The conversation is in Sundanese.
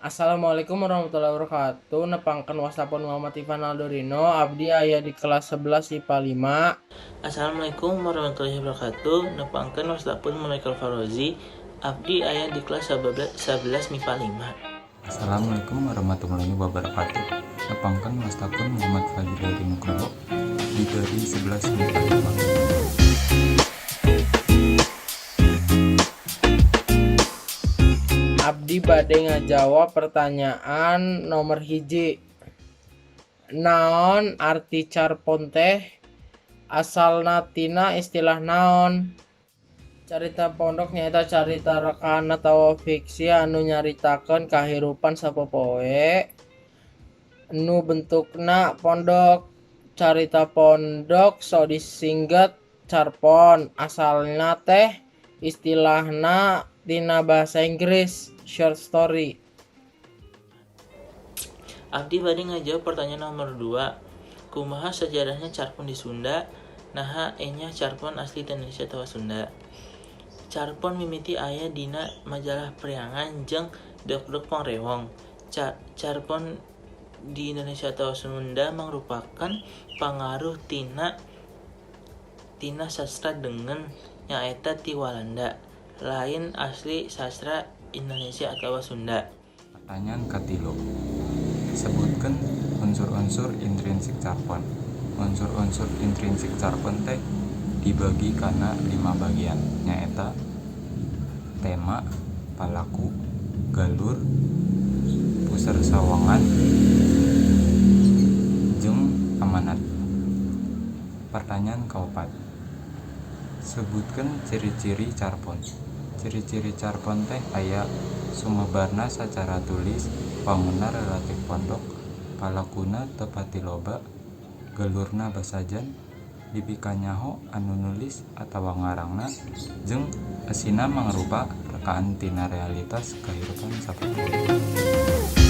Assalamualaikum warahmatullahi wabarakatuh. Nepangkeun wasta pun Muhammad Ivan Aldorino. Abdi aya di kelas 11 IPA 5. Assalamualaikum warahmatullahi wabarakatuh. Nepangkeun wasta pun Michael Farozi. Abdi aya di kelas 11 MIPA 5. Assalamualaikum warahmatullahi wabarakatuh. Nepangkeun wasta pun Muhammad Fajri Nugroho di dari 11 MIPA 5. Abdi bade ngajawab pertanyaan nomor 1. Naon arti carpon teh? Asalna tina istilah naon? Carita pondok nyaeta carita rekaan atawa fiksi anu nyaritakeun kahirupan sapopoe nu bentukna pondok. Carita pondok sok disingget carpon, asalna teh istilahna tina bahasa Inggris short story. Abdi bade ngajawab pertanyaan nomor 2. Kumaha sejarahna carpon di Sunda? Naha enyah carpon asli ti Indonesia atawa Sunda? Carpon mimiti aya dina majalah Priangan jeung Dogdog Pangrewong. Carpon di Indonesia atawa Sunda mangrupakeun pangaruh tina sastra dengen, nyaeta ti Walanda, lain asli sastra Indonesia atawa Sunda. Pertanyaan katilu. Sebutkeun unsur-unsur intrinsik carpon. Unsur-unsur intrinsik carpon teh dibagi kana 5 bagian, nyaeta tema, palaku, galur, puser sawangan, jeung amanat. Pertanyaan kaopat. Sebutkeun ciri-ciri carpon. Ciri-ciri carpon teh aya sumebarna sacara tulis, wangunna relatif pondok, palakuna teu pati loba, galurna basajan, dipikanyaho anu nulis atawa ngarangna, jeung esina mangrupa rekaan tina realitas kahirupan sapopoe.